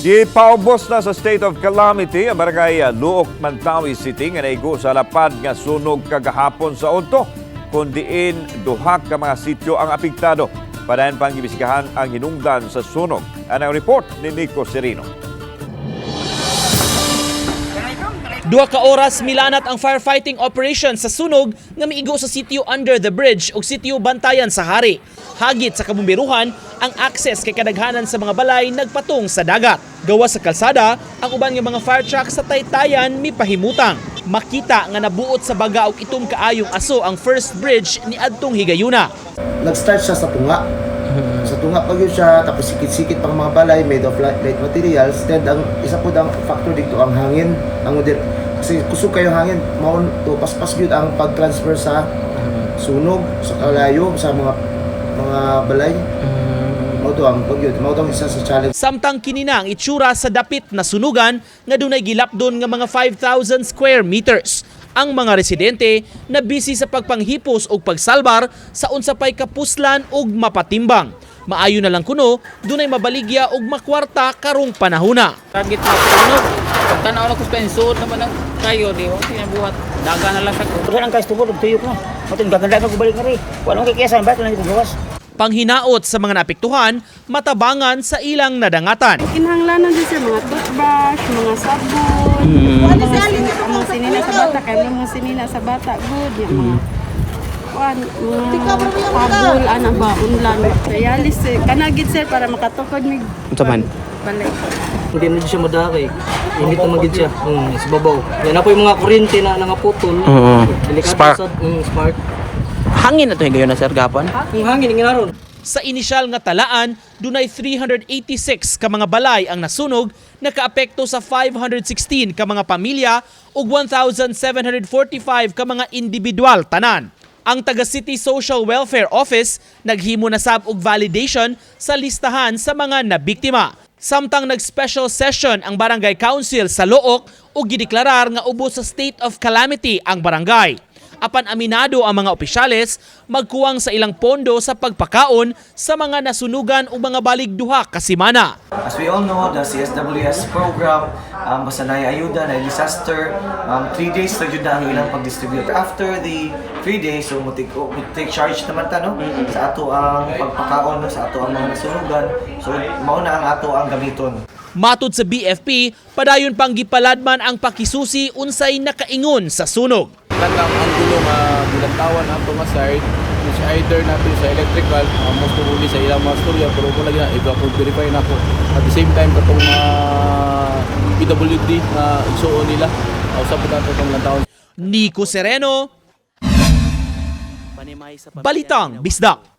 Gipaubos na sa state of calamity ang barangay Looc, Mantawi City nga naigo sa lapad nga sunog kagahapon sa udto, kun diin duha ka mga sityo ang apektado. Padayon pang imbestigahan ang hinungdan sa sunog. Ang report ni Nico Serino. 2 ka oras milanat ang firefighting operation sa sunog nga miigo sa sitio Under the Bridge ug sitio Bantayan sa Hari. Hagit sa kabumberuhan, ang access kay kadaghanan sa mga balay nagpatong sa dagat. Gawas sa kalsada, ang uban nga mga fire truck sa taytayan mipahimutang. Makita nga nabuot sa baga og itom kaayong aso ang first bridge ni adtong higayuna. Nag-start siya sa tunga. Sa tunga pa yun siya, tapos sikit-sikit pang mga balay made of light materials. Then ang isa po ang factor dito ang hangin, ang udir. Kasi kusog kayo hangin, mao to paspas gyud ang pag-transfer sa sunog sa kalayo sa mga balay. Mao to ang pag yun, mao to ang isa sa challenge. Samtang kini na ang itsura sa dapit na sunugan nga dunay gilapdon nga mga 5,000 square meters. Ang mga residente na busy sa pagpanghipos og pagsalbar sa unsa pay kapuslan og mapatimbang. Maayo na lang kuno dunay mabaligya og makwarta karong panahona. Target na sunog. Pagtanaw na ko sa suod naman ang kayo, di ko sinabuhat. Daga na lang sa ko. Pero ang kais tubod, tuyok na. Matun gaganda ka balik na rin. Wala kay kiyasan, bakit lang ko gawas? Panghinaot sa mga naapektuhan, matabangan sa ilang nadangatan. Kinahanglanan din sir mga toothbrush, mga sabon, mga sinina sa bata, kay mga sinina sa bata, good, yung mga kuan, mga pabul, ana ba, unlan. Dialysis, eh. Kanagid sir para makatukod mig balay. Hindi na siya madaki. Init na magid siya. Sa babaw. Yan na po yung mga kuryente na nangaputol. Oo. Spark. Sa, spark. Hangin na to higayon na sir gapon. Yung hangin, yung naron. Sa inisyal nga talaan, dunay 386 ka mga balay ang nasunog, nakaapekto sa 516 ka mga pamilya ug 1,745 ka mga individual tanan. Ang taga City Social Welfare Office naghimo na sab og validation sa listahan sa mga nabiktima. Samtang nag-special session ang Barangay Council sa Looc ug gideklarar nga ubos sa state of calamity ang barangay. Apan aminado ang mga opisyales, magkuwang sa ilang pondo sa pagpakaon sa mga nasunugan o mga balig 2 ka semana. As we all know, the CSWS program, basta na ayuda, na disaster, 3 days na yun na ang ilang pag-distribute. After the 3 days, so mo take charge naman ta, no? Sa ato ang pagpakaon, no? Sa ato ang mga nasunugan. So, mao na ang ato ang gamiton. Matud sa BFP, padayon pang gipaladman ang pakisusi unsay nakaingon sa sunog. Kanang ang gulo nga gilantawan ato nga side is either nato sa electrical, most probably sa ilang mga storya, pero mo lagi na i-verify nako at the same time katong PWD na igsuon nila usab po nato itong lantawon. Nico Sereno, Balitang Bisdak.